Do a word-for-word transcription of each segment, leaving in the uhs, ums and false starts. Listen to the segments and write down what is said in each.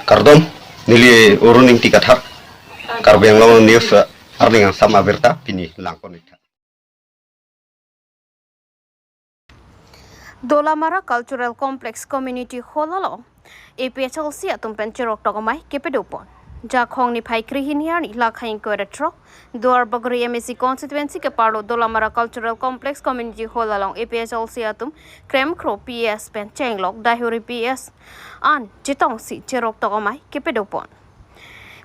Kardom, neli Arun Ingti Kathar, Karbi Anglong News, eh, arni angsam abirta pini langpon-ik tha. Dolamara Cultural Complex Community Hall along A P H L C atum pen cheroktok amei kepadopon. Jakhong niphai krehini arni lakha ingkoi ra throk, Duarbagori M A C constituency keparlo Dolamara Cultural Complex Community Hall along A P H L C atum Kremkro P S pen chenglok Daihuri P S an chetongsi cheroktok amei kepadopon.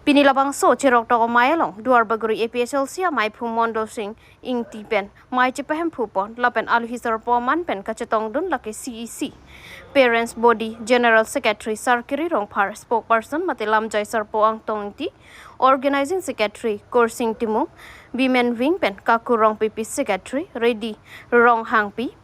Pini labangso cheroktok amei along Duarbagori A P H L C ameiphu Mondol Sing Ingti pen mei chepahemphupon lapen alohi sarpo aman pen kachetongdun lake C E C, Parents Body, General Secretary Sarkiri Rongphar, Spokesperson mate lamjai sarpo Angtong Ingti, Organizing Secretary Kursing Timung, Women Wing pen Kaku Rongpipi, Secretary Reddy Ronghangpi,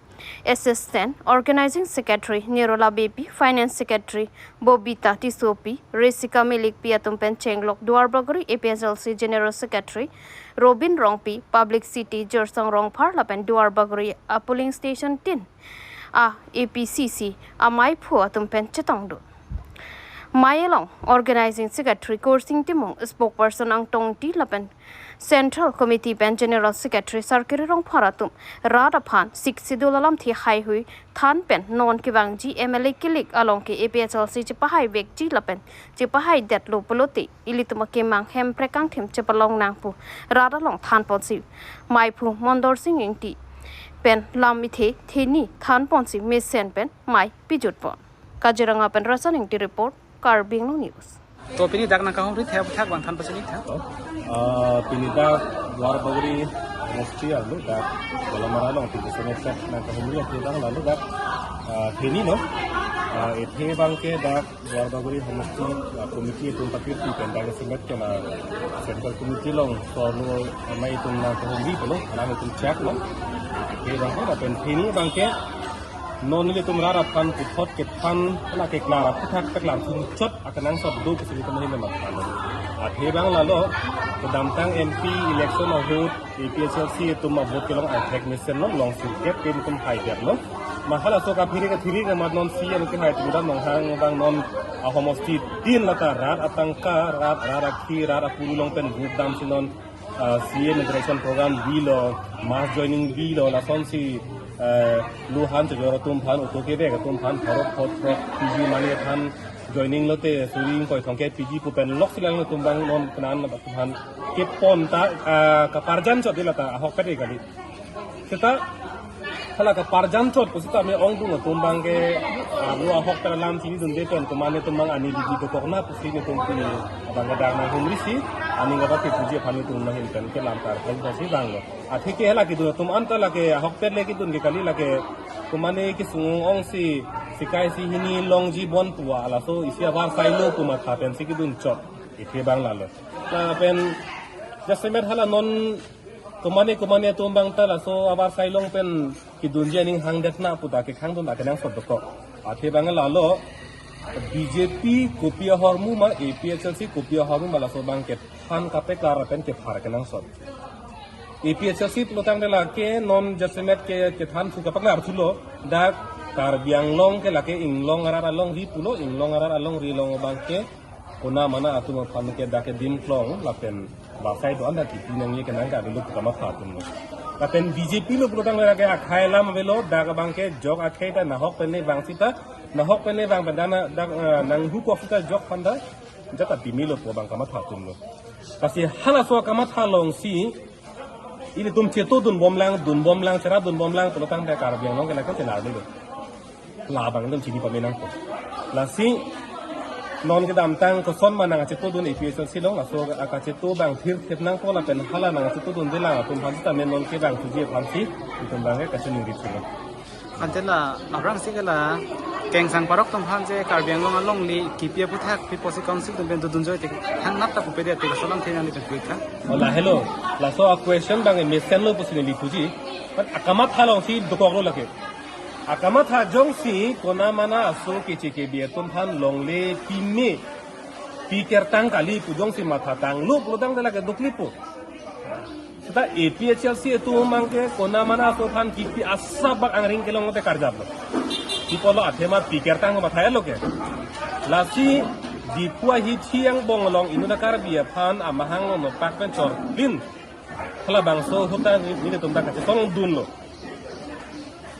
Assistant Organizing Secretary Nirola Beypi, Finance Secretary Bobita Tissopi, Risika Milikpi atum pen chenglok Duarbagori A P H L C General Secretary Robin Rongpi, Publicity Jorsang Rongphar lapen Duarbagori a polling station tin a A P C C ameiphu atum pen chetongdun. Mei along Organizing Secretary Kursing Timung, Spokesperson Angtong Ingti lapen Central Committee pen General Secretary Sarkiri Rongphar atum rat aphan Sixth Schedule alamthe haihui than pen non kevangji M L A kilik along ke A P H L C chepahai vekji lapen chepahaidetlo pulote ilitum akemang Hemprek kangthim chepalong nang pu rat along thanponsi meiphu Mondol Sing Ingti pen lam ithe theni thanponsi mesen pen mei pejutpon. Kaziranga pen Rasan Ingti report, Karbi Anglong News. To pini dak nangkahumri thep thak bang than pachini tha. Ah, pini dak Duarbagori homosti arlo dak Dolamara along pini sene sek nangkahumri athe bang lalu dak, ah, theni no. Ah, ithe bang ke dak Duarbagori homosti, ah, committee atum pakirti pen dak semet ke la central committee along so lo amei atum nangkahumri pulo, alam atum chak lo. Ithe bang ke lapen theni bang ke non nelitum rat aphan puthot kethan la keklar aphuthak keklar thumchot akenangsot do pusi nelitum ahin matha lo. Athe bang lalo kedamtang M P election ahut A P H L C atum avote kelong angthek mesen lo, long sirkep ke nelitum haidetlo. Ma halaso kaphere kathiri ke mat non C M ke hai tingdam nonghang bang non ahomosti tin lata rat atangka, rat, rat akhi, rat apuru along pen group damsi non ah, C A inauguration program bilo, mass joining bilo, lasonsi, eh, luhan chojor atum aphan, auto kevek atum aphan, pharo phot phot P G mane aphan joining lote suri ingkoi thomkep P G pu pen loksi lang atum bang non kenan atum aphan kepon ta, ah, kaparjan chot dei lata ahokpet dei kali. Seta hala kaparjan chot pusitame ongdung atum bang ke, ah, lo ahokpet alam chinidunde pen komatne atum bang ani didi dokok na pusi nelitum pini abang kadang nanghumrisi, aning kata ke puji aphan nelitum ahin pen kelam karkhlai si bang lo. Athe ke hala kedun atum anta lake ahokpet le kedun ke kali lake komatne kesung ongsi sikai si hini longji bon puwa laso isi avarsai lo pu matha pensi kedun chot. Ithe bang lalo. Lapen jasemet hala non komatne komatne atum bang ta laso avarsai along pen kedunji aning hangdet na puta kekhangdun akenangsot dokok. Athe bang lalo B J P kopi ahormu ma A P H L C kopi ahormu ma laso bang kethan kapeklar pen kephar kenangsot. A P H L C pulotangte lake non jasemet ke kethan thu kapeklar thulo dak Karbi Anglong ke lake inglong arat alongri pulo, inglong arat alongri along bang ke kona mana atum aphan ke dak ke dimklong lapen basai do anda kipi nangji kenang ka dulu kamatha atum lo. Lapen B J P lo pulotang lake akhei alam avelo dak bang ke jok akhei ta nahok pen ne bang sita, nahok pen ne bang pen dana dak, eh, nanghukok sita jok aphan ta jata pimi lo pu bang kamatha atum lo. Lasi halaso kamatha alongsi ilitum chetodun bomlang, dun bomlang, chera dun bomlang pulotangte Karbi Anglong ke lake chelar dulu. Labang dun chini pame nangpo. Lasi non kedamtang koson ma nangchetodun A P H L C along, laso akacheto bang thirthip nangpo lapen hala nangchetodunde lang atum aphan sitame non ke bang thuji aphansi itum bang ke kachiningri thulo. Ante la aphrangsi ke la kengsang parok atum aphan je Karbi Anglong alongri kipi aphuthak People's Council atum pen dodun joite thangnat ta pupe de ate kaso alamthe nangli pen puitha. Oh, lahelo. Laso a question bang mesen lo pusi neli thuji. But akamatha alongsi dokok lo lake. Akamatha jongsi kona mana aso keche kebi atum aphan longle pime, pi kertang kali pu jongsi mathatanglo pulotangte lake duklipo. Seta A P H L C atum bang ke kona mana aso aphan kipi asap bak angring kelong te karjaplo. Kipi pulo athema pi kertang matha lo ke. Lasi Diphu ahithi angbong along inut a Karbi aphan amahang along nopak pen chorlin. Halabangso ahut ta neli, nelitum ta kachetongdunlo.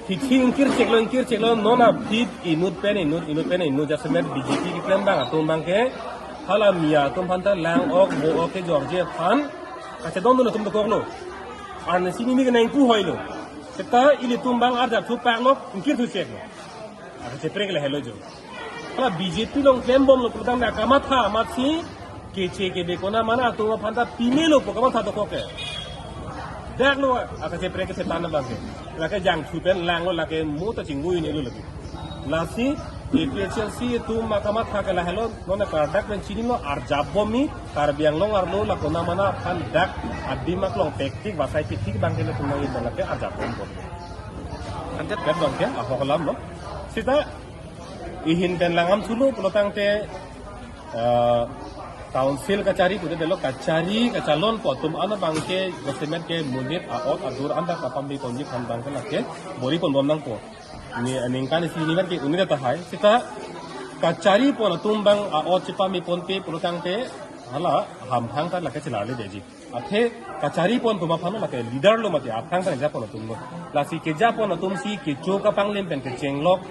Hithi ingkir cheklo, ingkir cheklo, non aphi inut pen inut, inut pen inut, jasemet B J P keklem abang atum abangke hala Miya atum aphan ta lang-ok bo-ok kejorji aphan kachetongdun atum dokoklo. Arnisi neli kenang pu hoilo. Seta ilitum abang arjap thupaklo, ingkir thucheklo. Akacheprek lahelo jo. Hala B J P along klembomlo pulotangte akamatha amatsi keche kebe konamana atum aphan ta pimelo pu kamatha dokok ke. Daklo akacheprek ke setan abangke. Lake jangthu pen langlo, lake mo ta chingvui nelo lake. Lasi A P H L C atum akamatha ke lahelo, non akardak pen chinilo, arjapbom mi, Karbi Anglong arlo la konamana aphan dak adim aklong pektik vasai pektik abangke le tunai lake arjapbom bom. Antet pen abangke ahok alamlo. Seta ihin pen langdam thulo pulotangte, eh, council kachari pute delo, kachari kachalonpo atum an abangke jasemet ke monit a-ot adur anta kapame ponji aphan abangke lake bor-i ponbom nangpo. Ni, ningkan isi nimer ke unit tahai. Seta kacharipon atum abang a-ot chepame ponpe pulotangte hala hamphang ta lake chelarledetji. Athe kacharipon atum aphan lake leader lo mate aphrang ta japon atumlo. Lasi kejapon atumsi kecho kapanglim pen kechenglok,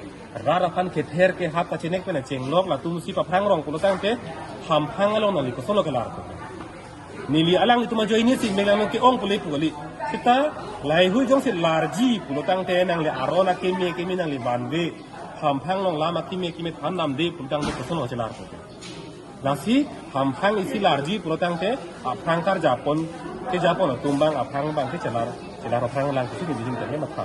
rat aphan kether kehat kachenek pen chenglok, latumsi paphrang rong pulotangte hamphang along nangli kosonlo kelar pu. Neli alanglitum ajoinesi melang ke-ong pule pu kali. Seta laheihui jongsi larji pulotangte nangli aron akeme keme, nangli vanve, hamphang along lam akeme keme than namde pulotangte kosonlo chelar pu. Lasi hamphang isi larji pulotangte aphrang karjapon, kejapon atum abang aphrang abangke chelar, chelar aphrang lang kisi kisi keme matha.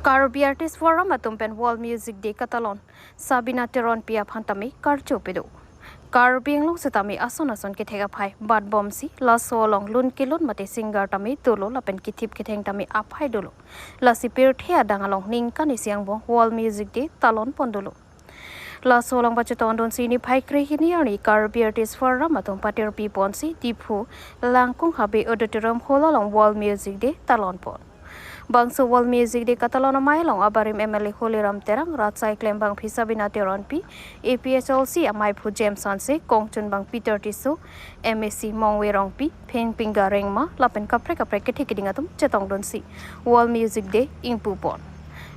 Karbi Artist Forum atum pen World Music Day katalon Sabina Teronpi aphan tame karcho pado. Karbi Anglong setame ason ason kethek aphai batbomsi laso along lun kelun mate singer tame dolo lapen kethip ketheng tame aphai dolo. Lasi pirthe adang along ningkan isi angbong World Music Day talonpon dolo. Laso along pachetongdunsi niphai krehini arni Karbi Artist Forum atum patirpiponsi Diphu Langkung Habe Auditorium Hall along World Music Day talonpon. Bangso World Music Day katalon amei along abarim M L A Holiram Terang, Ratsai Klembangpi Sabina Teronpi, A P H L C amaiphu James Hanse, kongchunbang Peter Tisso, M A C Mongve Rongpi, Phengpingga Rengma lapen kaprek kaprek kethe keding atum chetongdunsi World Music Day ingpupon.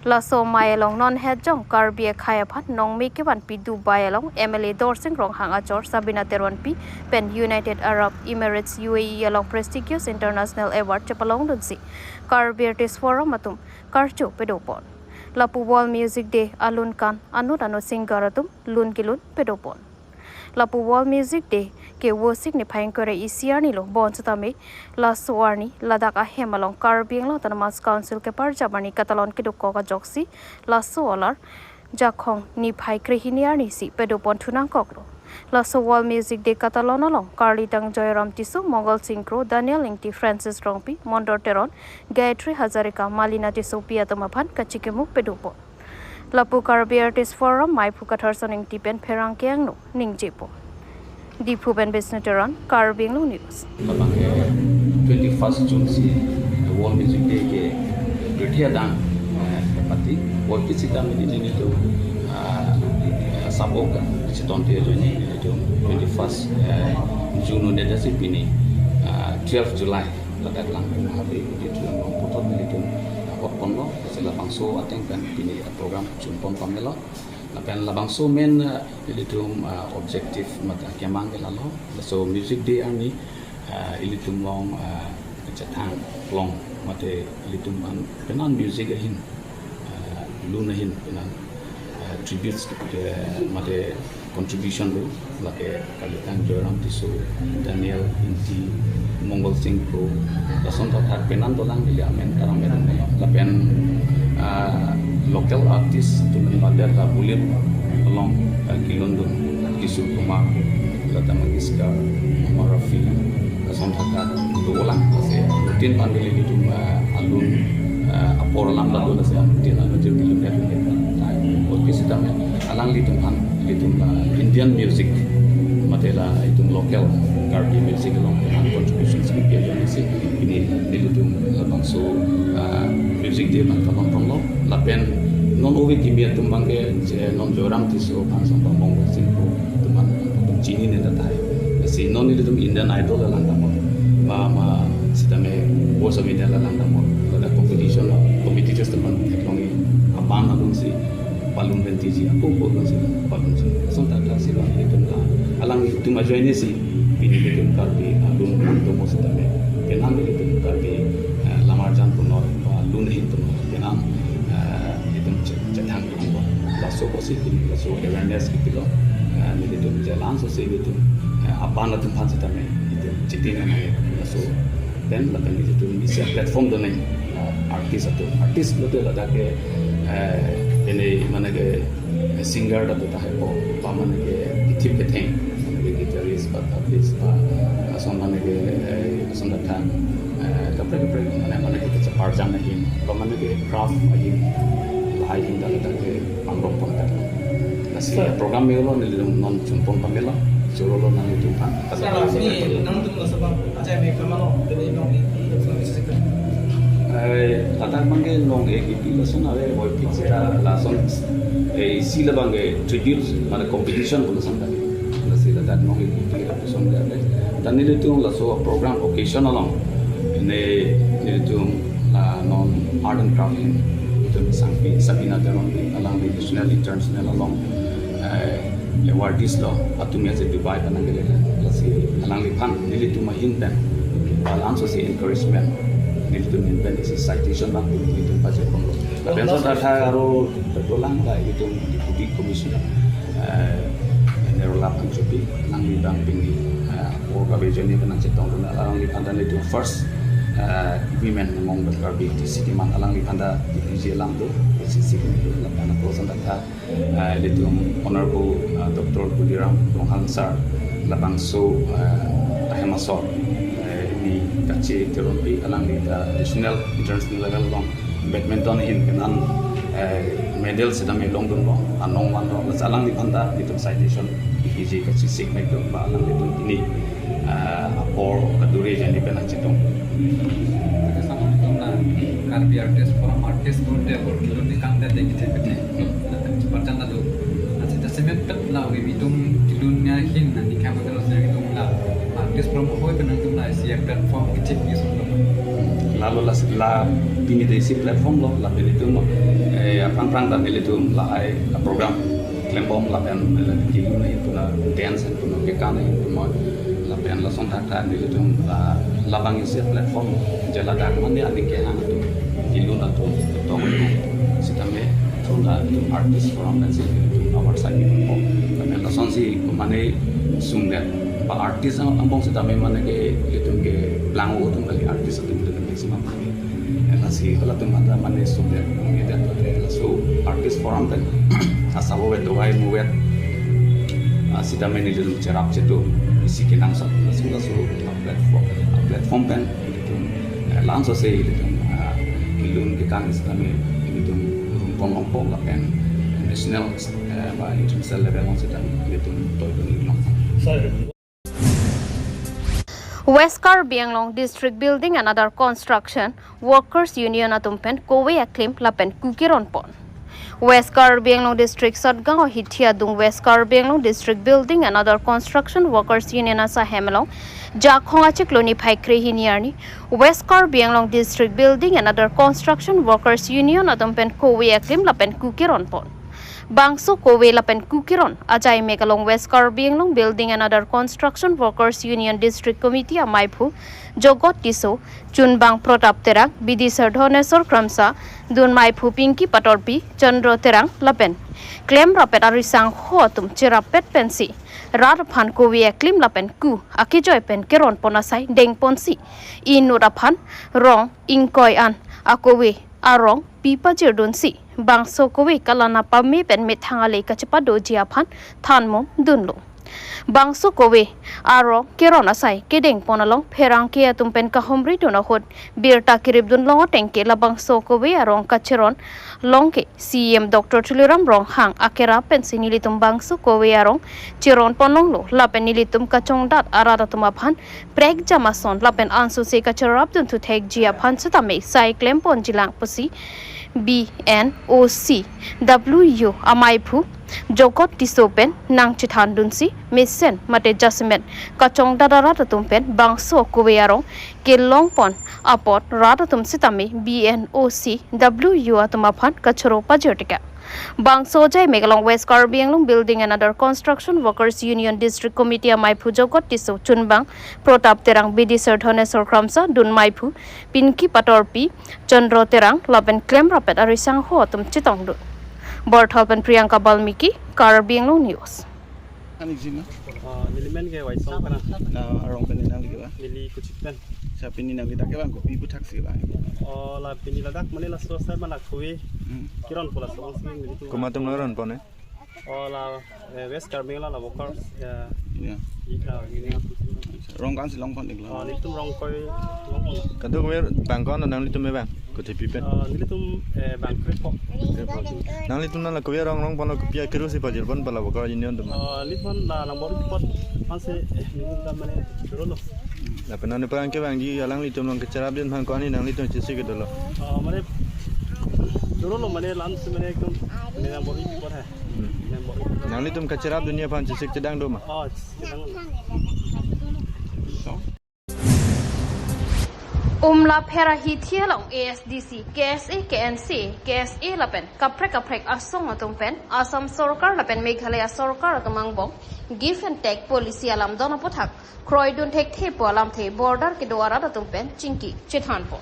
Laso amei along non hetjong Karbi akhei aphan nongme kevanpi Dubai along M L A Dorsing Ronghang achor Sabina Teronpi pen United Arab Emirates, U A E along prestigious international award chepalongdunsi Karbi Artist Forum atum karcho padopon. Lapu World Music Day alun kan anut anut singer atum lun kelun padopon. Lapu World Music Day ke Vosik niphai ingkoi ra isi arnilo, bonsetame laso arni ladak ahem along Karbi Anglong Autonomous Council keparjap arni katalon kedokok ajoksi laso alar Jakhong niphai krehini arnisi padopon thu nangkoklo. Laso World Music Day katalon along karlitang Joyram Tisso, Mongol Sing Kro, Daniel Ingti, Francis Rongpi, Mondor Teron, Gayatri Hazarika, Malina Tissopi atum aphan kachikimuk padopon. Lapu Karbi Artist Forum maiphu Katharson Ingti pen pherangke angno ningjepo. Diphu pen Bisnu Teron, Karbi Anglong News. Labang ke twenty-first June si World Music Day ke pirthe adang, eh, pati. World Kids Day midi jini tu, ah, sabok ka, si tonte joni itu twenty-first, eh, June udah si pini, ah, twelve July. Ladak Langkung Habe Auditorium along puthot nelitum, ah, hotponlo, si labangso ateng pen pini program chunpon pamelo. Lapen labangso main, ah, ilitum, ah, objective mate kemang ke lalo. So Music Day arni, ah, ilitum along, ah, kachethanglong mate ilitum an penan music ahin, ah, lun ahin penan, ah, tributes, eh, mate contribution do, lake kalitang Joyram Tisso, Daniel Ingti, Mongol Sing Kro, lason thakthak penan dolang neli amen tarang meron meron. Lapen, ah, local artist atum pen bader ta Bollywood along, ah, kelundun, Kishore Kumar, Lata Mangeshkar, Mohammad Rafi, lason thakthak dolang, lasi rutin pan nelitum, ah, alun, ah, apor alam lalu, lasi rutin alun jir kelun ya kelun. Tai, World Kids Day tame alanglitum aphan, ilitum la Indian music, mate la itum local Karbi music along contributions kepi ajoinesi pini nelitum labangso, ah, Music Day abang kapampanglo, lapen Non ove kimi atum abangke je non Joyram Tisso aphan Song Pambong Rongcheng pu atum aphan atum chinine tahai. Lasi non ilitum Indian Idol alang damlo. Ba ma sitame Voice of India alang damlo. Ladak competition lo, competitors atum aphan theklongji. Abang alongsi balloon pen tiji, ako ko alongsi balloon si. Asonthak si lo ilitum la. Alanglitum ajoine si pini ilitum Karbi alun nangtomo sitame. Penang ilitum Karbi, eh, lamarjan punoi, ba lun ahin punoi. Penang, eh, ilitum che-, chethang pon. Laso apotsi ilitum laso awareness kipilo. Eh, ilitum jalan so si ilitum, eh, abang atum aphan sitame ilitum chiti nang laso. Then lapen ilitum isi platform do nang, eh, artist atum. Artist lote ladak ke, eh, ene mane ke singer ta tahai po, ba mane ke ithip ketheng, mane ke guitarist, ba tablis, ba ason mane ke, eh, ason datang, eh, kaprek kaprek, mane, mane ke kacheparjang ahin, ba mane ke craft ahin, lahai ahin ta ladak ke pangrum pon ta. Lasi program melo neli non chunpon pamelo, chorolo nanglitum aphan. Sir, nangtum laso abang ajai me kamano, tene nong isi, isi, isi. Eh, ladak abangke nong ek ipi lason ave, oi pik sita lason, eh, isi labangke tribute, mane competition pu lason tadi. Lasi ladak nong ek ipi lapuson ave. Dan nelitum laso program occasion along, ne, nelitum la non art and craft ahin, itum Sangpi, Sabina Teronpi, alangli national, international along, eh, awardees lo, atum ya je Dubai pen nangkele, lasi alangliphan nelitum ahin pen, ba laso si encouragement, nelitum ahin pen isi citation abang nelitum pajir ponlo. Lapen asonthak aro dolang la itum Deputy Commissioner, eh, Nirola Phangchopi, alangli abang pini, eh, apor kabe ajoine pen nangchetongdun, alangliphan ta nelitum first, eh, women among the Karbi T C keman, alangliphan ta D P G alam do, A C C keman do, lapen ako asonthak, eh, ilitum Honorable, eh, Doctor Tuliram Ronghang sir, labangso, eh, ahem asor, eh, ni Kache Teronpi, alangli ta national, international level along badminton ahin kenan, eh, medal sitame longdunlo, anong vanlo, laso alangliphan ta itum citation, D P G kachesik mek do, ba alanglitum pini, eh, apor kadure ajoine pen nangchetong. Oke, sama itu na Karbi Artist Forum artist pun dia berkilo di kantor dia gitu gitu. Nah, tapi cepat jangan tuh. Nah, sita semen pet la, wi itum tulun nya ahin, nah, ni kamu terus nya itum la. Artist Forum ahoi pen nangtum la isi platform kecil gitu. Lalu la, la pini ta isi platform lo, lapen itum, eh, aphrang phrang ta nelitum lahai program klembom lapen, eh, kelun ahin pu na dance ahin pu na kekan ahin pu na lapen lasonthak ta nelitum la, labang isi platform je ladak mane aning kehang atum, kelun atum, tong atum sitame thuna itum Artist Forum pensi itum award sani po. Lapen lasonsi mane sungdet ba artist ang-, angbong sitame mane ke itum ke blango atum kali, artist atum itum ke maximum. Lasi halatum anta mane sungdet, sungdet laso Artist Forum pen asabo vet, dovai muvet, ah, sitame nelitum cherap chetu isi kenangsot laso, laso platform, platform pen itum, eh, laso si itum, ah, kelun kekan sitame itum rumpon longpo lapen national, eh, ba international level along sitame itum toidun longpo. West Karbi Anglong District Building and Other Construction Workers Union atum pen kove aklim lapen ku keron pon. West Karbi Anglong District Satgaon ahithi adung West Karbi Anglong District Building and Other Construction Workers Union asahem along Jakhong achiklo niphai kre hini arni West Karbi Anglong District Building and Other Construction Workers Union atum pen kove aklim lapen ku keron pon. Bangso kove lapen ku keron ajai mek along West Karbi Anglong Building and Other Construction Workers Union District Committee amaiphu Jogot Tisso, chunbang Pratap Terang, bidisar Dhoneswar Kramsa, dunmaiphu Pinky Patorpi, Chandra Terang lapen klem rapet arisangho atum cherapet pensi rat aphan kove aklim lapen ku akejoi pen keron pon asai dengponsi inut aphan rong ingkoi an akove arong pi pajirdunsi bangso kove kalana pame pen methang ale kachepadoji aphan thanmum dunlo. Bangso kove arong keron asai kedeng pon along pherangke atum pen kahumridun ahut birta keripdun long atengke labangso kove arong kacheron along ke C E M Doctor Tuliram Ronghang akerap pensi nelitum bangso kove arong cheron pon longlo lapen nelitum kachongdat arat atum aphan prekjam ason lapen ansose kacherapdun thuthekji aphan sitame sai klem ponji lang pusi B N O C W U amaiphu Jogot Tisso pen nangchethan dunsi mesen mate jasemet kachongdat arat atum pen bangso kove arong kelongpon apot rat atum sitame B N O C W U atum aphan kachoro pajir teka. Bangso ajai mek along West Karbi Anglong Building and Other Construction Workers Union District Committee amaiphu Jogot Tisso, chunbang Protap Terang, B D C Dhoneswar Kramsa, dunmaiphu Pinki Patorpi, Chandra Terang lapen klemrapet arisangho atum chetongdun. Borthal pen Priyanka Balmiki, Karbi Anglong News. Anik jima? Oh, neli men ke Waisong kana. Na arong pen nangli ke ba? Neli Kuchit pen. Sa pini nangli dak ke bang kopi aputhak si bang. Oh, la pini ladak mane laso sai mana kove. Hmm. Kiron pola so si nelitum. Komat atum ronpon, eh? Oh, la, eh, West Karbi Anglong la workers, ya. Ya. Ika ini. Rong ko-an si longpon iklo? Oh, nelitum rong koi, longpon. Kadokave bang ko-an nanglitum me bang? Kotepi pen. Ah, nelitum, eh, bang krepho. Nanglitum nang la kove arong longpon lo, kopi akuru si pajirbom pala worker union atum? Ah, nelitum la nang bor report, man se, eh, nelitum ta mane dolo lo. Lapen nang parang ke bang di alanglitum along kecherap dun aphan ko-an nanglitum chesik ke dolo? Ah, mane dolo lo, mane lam se mane ekdom mane nang bor report hai. Hmm. Nang bor report. Nanglitum kecherap dunji aphan chesik chedang do ma? Ah, chesik chedang. Umlapher ahithi along A S D C, K S A, K N C A, K S A lapen kaprek kaprek asong atum pen Assam Sorkar lapen Meghalaya Sorkar atum angbong give and take policy alam don aputhak kroidun thekthe pu alamthe border kedo arat atum pen chingki chethanpon.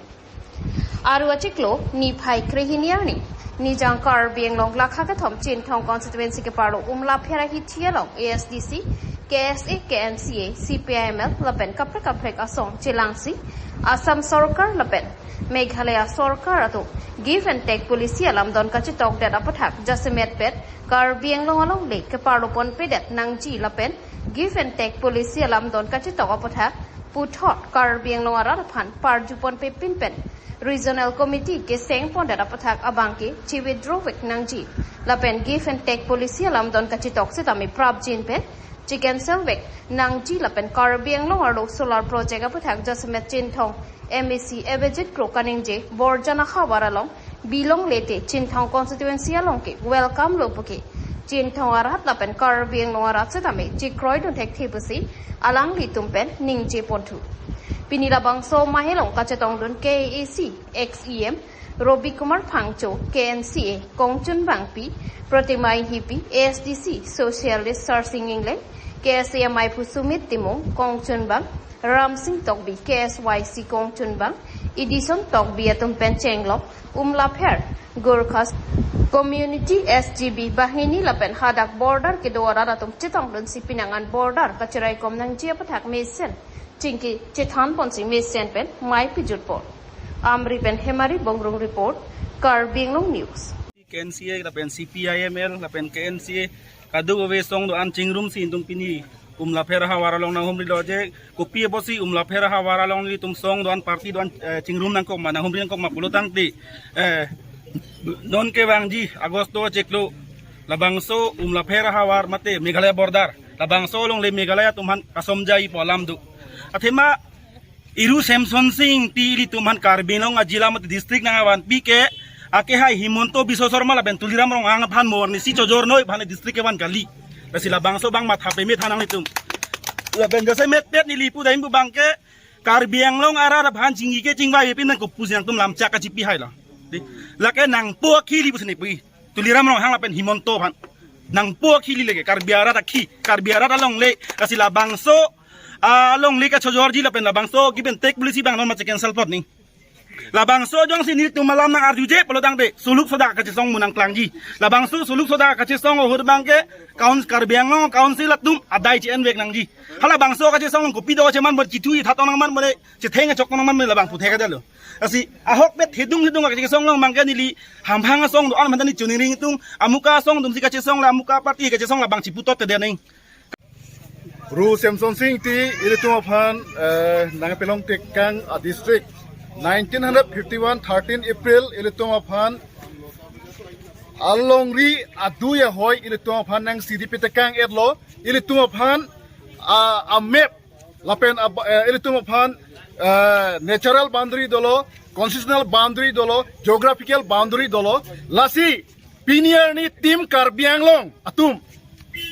Aru achiklo niphai krehini arni Nijang Karbi Anglong lakha kethom Chinthong constituency keparlo Umlapher ahithi along A S D C, K S A, K N C A, C P I M L lapen kaprek kaprek asong chelangsi Assam Sorkar lapen Meghalaya Sorkar atum give and take policy alam don kachetokdet aputhak jasemet pen Karbi Anglong alongle keparlo ponpedet nangji lapen give and take policy alam don kachetok aputhak puthot Karbi Anglong arat aphan parju ponpe pin pen Regional Committee keseng pondet aputhak abang ke chi withdraw vek nangji. Lapen give and take policy alam don kachetok sitame prapjin pen chi cancel vek nangji lapen Karbi Anglong arlo solar project aputhak jasemet Chinthong M A C Abhijit Kro kaningje Borjan ahavar along bilongle te Chinthong constituency along ke welcome lo pu ke Chinthong arat lapen Karbi Anglong arat sitame chikroidun thekthe pusi alanglitum pen ningje ponthu. Pini labangso amei along kachetongdun K A A C ex E M Robi Kumar Phangcho, K N C A kongchunbangpi Pratima Enghipi, A S D C Socialist Sarsing Engleng, K S A amaiphu Sumit Timung kongchunbang, Ramsing Tokbi, K S Y C kongchunbang, Edison Tokbi atum pen chenglok Umlapher Gorkhas Community S G B banghini lapen hadak border kedo arat atum chetongdunsi pinangan border kacheraikom nangji aputhak mesen chingki chethanponsi mesen pen mei pijutpon. Amri pen Hemari Bongrung report, Karbi Anglong News. K N C A lapen C P I M L lapen K N C A kadokave song do-an chingrumsi nelitum pini Umlapher ahavar along nanghumrilo je kopi apotsi Umlapher ahavar along nelitum song do-an party do-an, eh, chingrum nangkok ma nanghumri nangkok ma pulo tangte, eh, non kevangji August achiklo labangso Umlapher ahavar mate Meghalaya border labangso alongle Meghalaya atum aphan kasomjai pu alam do. Athema Iru Semson Sing Ingti ilitum aphan Karbi Anglong ajila mate district nangvanpi ke akehai Himanta Biswa Sarma lapen Tuliram Ronghang aphan mo arnisi chojor noi aphan district kevan kali. Lasi labangso abang matha peme tha nanglitum. Lapen jasemet pet neli pu dam pu abang ke Karbi Anglong arat aphan chingki ke chingvai pin nangkok pusi nangtum lamchak kachipi hai lo. Di, lake nangpo akhili pusi ne pu. Tuliram Ronghang lapen Himanta aphan. Nangpo akhili lake Karbi arat akhi, Karbi arat alongle, lasi labangso alongle kachojorji lapen labangso give and take policy abang non ma che cancel pot ni. Labangso jongsi nelitum alam nangarjuje pulo tangte suluk sodak kachesong mo nangklangji. Labangso suluk sodak kachesong ahut abang ke kaun Karbi Anglong council atum adai che-en vek nangji. Halabangso kachesong along kopi do cheman bor chithu thatong nangman bor chetheng chok nangman labang puthe kadalo. Lasi ahokpet hidung hidung kachesong along abang ke neli hamphang asong do-an mantani chuning ring tung amuka asong atumsi kachesong la amuka party kachesong labang chiputot te dening. Ru Semson Sing Ingti ilitum aphan, eh, nangpelong tekang a district nineteen hundred fifty-one thirteen April ilitum aphan alongri adui ahoi ilitum aphan nang sidi pitekang etlo ilitum aphan, ah, a map lapen ab-, eh, ilitum aphan, eh, natural boundary dolo constitutional boundary dolo, geographical boundary dolo. Lasi pini arni Team Karbi Anglong atum,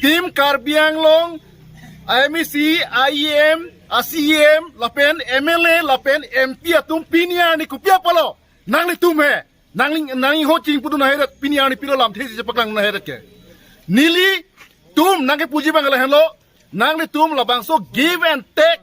Team Karbi Anglong, M A C, I E M, a C E M, lapen M L A, lapen M P atum pini arni kopi apotlo? Nanglitum he. Nangli, nangli ho chingpudun ahe det, pini arni pilo lamthe si chepaklang ahe det ke. Nelitum nangkepuji abang lahenlo, nanglitum labangso give and take,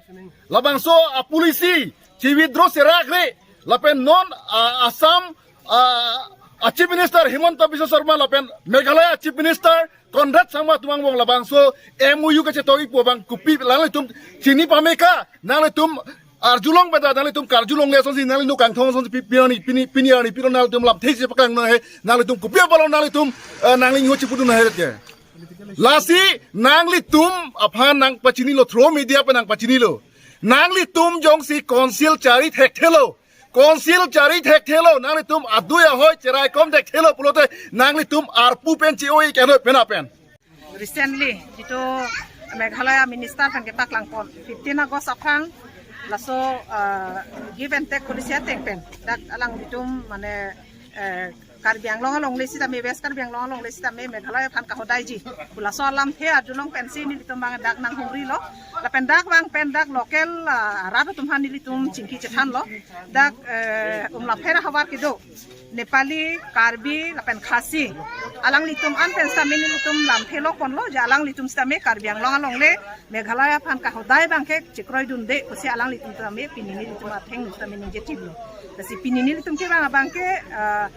labangso a policy, chi-withdraw serak re, lapen non, ah, Assam, ah, a Chief Minister Himanta Biswa Sarma, lapen Meghalaya Chief Minister Conrad Sangma atum angbong labangso M O U kachetok-ik pu abang kopi, nanglitum chini pame ka, nanglitum arjulong pada, nanglitum karjulongle asonsi, nangli nu kangthong asonsi pi-, pini, pini, pini arni pilo nanglitum lamthe si chepaklang ahe, nanglitum kopi apotlo nanglitum, eh, nangli ho chingpudun ahe det ke. Lasi nanglitum aphan nangpachinilo, through media pen nangpachinilo. Nanglitum jongsi council chari thekthelo, council chari thekthelo, nanglitum adui ahoi cheraikom thekthelo pulote nanglitum arpu pen che-o-ik anoi pen apen. Recently, jitu Meghalaya Minister pen kepaklangpon, fifteen August aphrang, laso, ah, give and take policy ateng pen, dak alanglitum mane, eh, Karbi Anglong alongle sitame, West Karbi Anglong alongle sitame Meghalaya aphan kahodaiji pu laso alamthe arjulong pensi nelitum abang dak nanghumrilo. Lapen dak abang pen dak local, ah, rat atum aphan nelitum chingki chethanlo. Dak, eh, Umlaphera havar kedo Nepali, Karbi, lapen Khasi, alanglitum an pen sitame nelitum lamthe longponlo, je alanglitum sitame Karbi Anglong alongle Meghalaya aphan kahodai abangke chekroidunde pusi alanglitum sitame pini nelitum athengno sitame ningje chiklo. Lasi pini nelitum ke abang abangke, ah,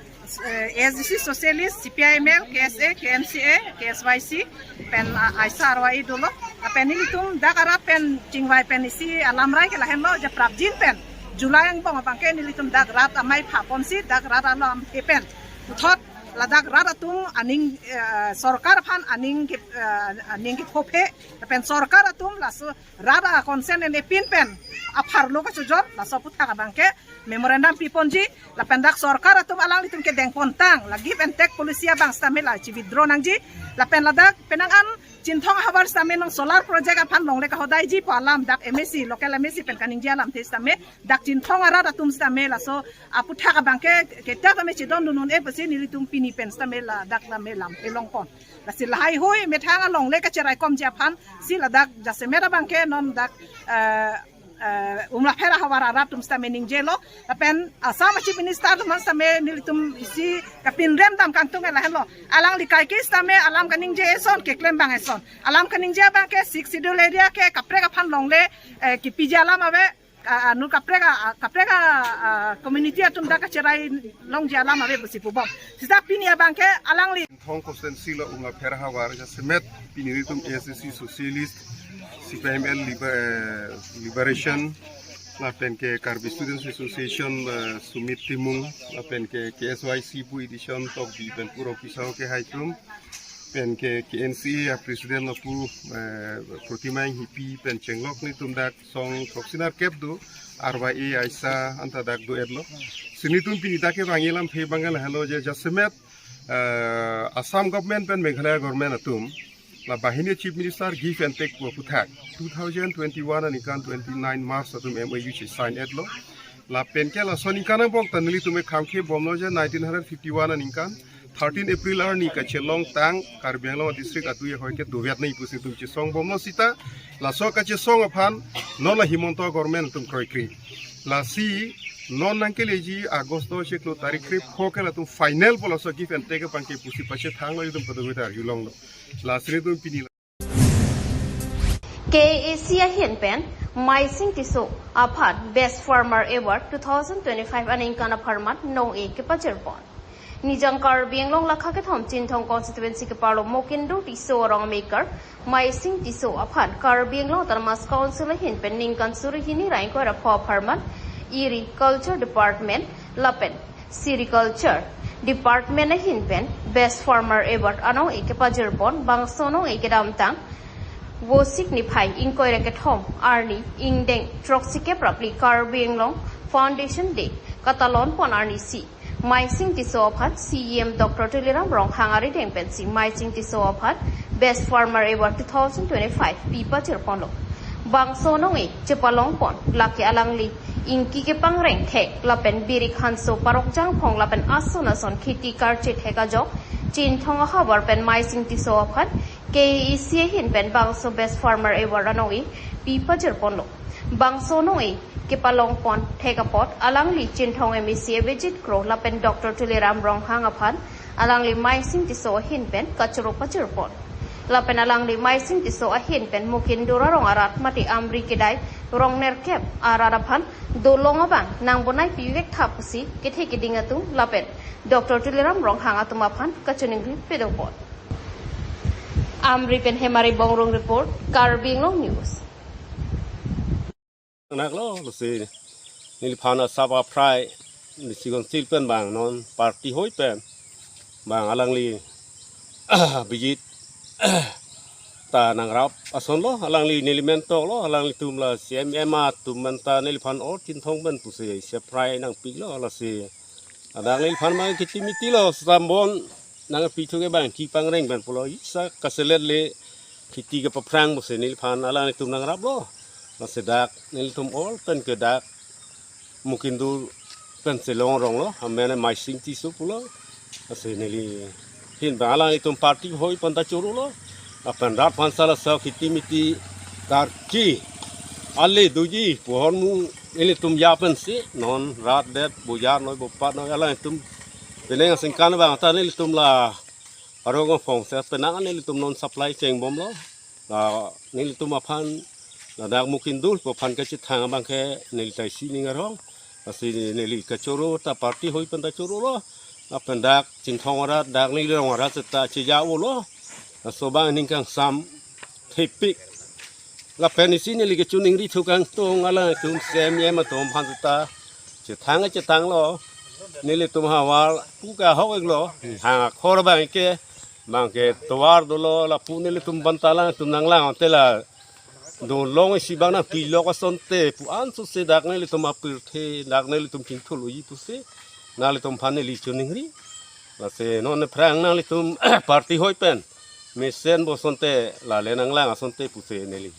eh, A S D C Socialist, C P I M L, K S A, K N C A, K S Y C, pen, ah, aisa arwa-i dolo. Lapen nelitum dak arat pen chingvai pen isi alamrai ke lahenlo, je prapjin pen July angbong abangke nelitum dak rat amei phaponsi dak rat alamthe pen puthot ladak rat atum aning, eh, sorkar aphan aning ke, eh, aning kephophe, lapen sorkar atum laso rat a-consent en epin pen apharlo kachojor, laso aputhak abangke memorandum piponji, lapen dak sorkar atum alanglitum kedengpontang, la give and take policy abang sitame la chi-withdraw nangji, lapen ladak penang an Chinthong ahavar sitame non solar project aphan longle kahodaiji pu alam dak M A C, local M A C pen kaningje alamthe sitame, dak Chinthong arat atum sitame laso aputhak abangke ketia tame chedondun un-e pusi nelitum pini pen sitame ladak sitame lamthe longpon. Lasi lahaihui methang alongle kacheraikomji aphansi ladak jasemet abangke non dak, eh, eh, Umlaphera havar arat atum sitame ningjelo. Lapen Assam Chief Minister atum sitame nelitum isi kapinrem dam kangtung lahenlo. Alangli kaike sitame alam kaningje eson, keklem abang eson. Alam kaningje abangke Sixth Schedule area ke kaprek aphan longle, eh, kipiji alam ave, ah, ah, nu kaprek a, ah, kaprek a, ah, community atum dak kacherai longji alam ave pusi pubom. Sita pini abangke alangli Chinthong constituency along Umlaphera havar jasemet pini nelitum A S D C Socialist, C P I M L Liber-, eh, Liberation, lapen ke Karbi Students Association, eh, Sumit Timung, lapen ke K S Y C pu addition Tokbi pen Purok Pisau ke haitum, pen ke K N C A a president lapu, eh, Protima Enghipi pen chenglok nelitum dak song throksi nerkep do, arwa-i aisa anta dak do-etlo. Si nelitum pini dak kevangji alamthe abang lahenlo je jasemet, eh, Assam government pen Meghalaya government atum la banghini Chief Minister give and take pu aputhak two thousand twenty-one aningkan twenty-nine March atum M O U chi-sign-etlo. Lapen ke laso aningkan angbong ta nelitum ekhang kebomlo je nineteen hundred fifty-one aningkan thirteen April arni kachelongtang Karbi Anglong district adui ahoi ke doviat nai pusi nelitum chesongbomlo sita, laso kachesong aphan non la Himanta government atum kroikre. Lasi non nangkeleji August chiklo tarik krepho ke latum final pu laso give and take abangke pusi pachethanglo, itum kadokave ta arjulonglo. Lasi nelitum pini la K A A C ahin pen Maising Tisso aphan Best Farmer Award two thousand twenty-five aningkan apharman nong-e kepachirbon. Nijang Karbi Anglong lakha kethom Chinthong constituency keparlo Mokindo Tisso arong amekar Maising Tisso aphan Karbi Anglong Autonomous Council ahin pen ningkan suri hini ra ingkoi ra pho apharman Agriculture Department lapen Sericulture Department ahin pen Best Farmer Award anong-e kepachirbon, bangso nong-e kedamtang Vosik niphai ingkoi ra kethom arni ingdeng throksikep ra phli Karbi Anglong Foundation Day katalonpon arnisi Maising Tisso aphan C E M Doctor Tuliram Ronghang arideng pensi Maising Tisso aphan Best Farmer Award two thousand twenty-five pi pachirponlo. Bangso nong-e chepalongpon lake alangli Ingki kepangreng thek lapen birik hanso parok jangphong lapen ason ason kheti karche thek ajok Chinthong ahavar pen Maising Tisso aphan K A A C ahin pen bangso Best Farmer Award anong-e pi pajirponlo. Bangso anong-e kepalongpon thek apot alangli Chinthong M A C Abhijit Kro lapen Doctor Tuliram Ronghang aphan alangli Maising Tisso ahin pen kachoro pajirpon. Lapen alangli Maising Tisso ahin pen Mukindur arong arat mate Amri kedai rong nerkep arat aphan dolong abang nangbonai pivek tha pusi kethe keding atum lapen Doctor Tuliram Ronghang atum aphan kachiningri pedopon. Amri pen Hemari Bongrung report, Karbi Anglong News. Naklo, lasi neliphan asap aphrai, nisi konsil pen bang non party hoi pen bang alangli Abhijit ta nangrap asonlo, alangli neli mentor lo, alanglitum la C M M atum menta neliphan or Chinthong pen pusi isi aphrai nangpiklo, lasi adak neliphan ma kheti miti lo, sambon nangpithu ke bang kepangreng pen pulo, isa kaselet le kheti kepaphrang pusi neliphan alanglitum nangraplo. Lasi dak nelitum all pen ke dak Mukindur pen chelong ronglo, amen Maising Tisso pulo. Lasi neli ahin bang alanglitum party hoi pen ta chorolo. Lapen rat aphan sala sa kheti miti karchi ale doji pu ahormu nelitum ya pensi non rat det bojar noi bopat noi alanglitum penang asengkan bang ta nelitum la arong phong se penang nelitum non supply chengbomlo. La nelitum aphan ladak Mukindur pu aphan kachethang abang ke neli taisi ning arong. Lasi neli kachoro ta party hoi pen ta chorolo. Lapen dak Chinthong arat, dak neli rong arat seta cheja-olo. Laso bang ning kangsam thepik. Lapen isi neli kachiningri thu kangtung alanglitum C M M atum aphan seta chethang chetanglo. Nelitum havar pu ke ahok-iklo. Hang akhor bang ke bang ke tovar dolo lapu nelitum banta alanglitum nanglang te la dolong isi bang nangpilok asonte pu ansose dak nelitum apirthe dak nelitum chingthul-oji pusi nanglitum aphan neli chiningri. Lasi non aphrang nanglitum party hoi pen mesen bo asonte lale nanglang asonte pusi neli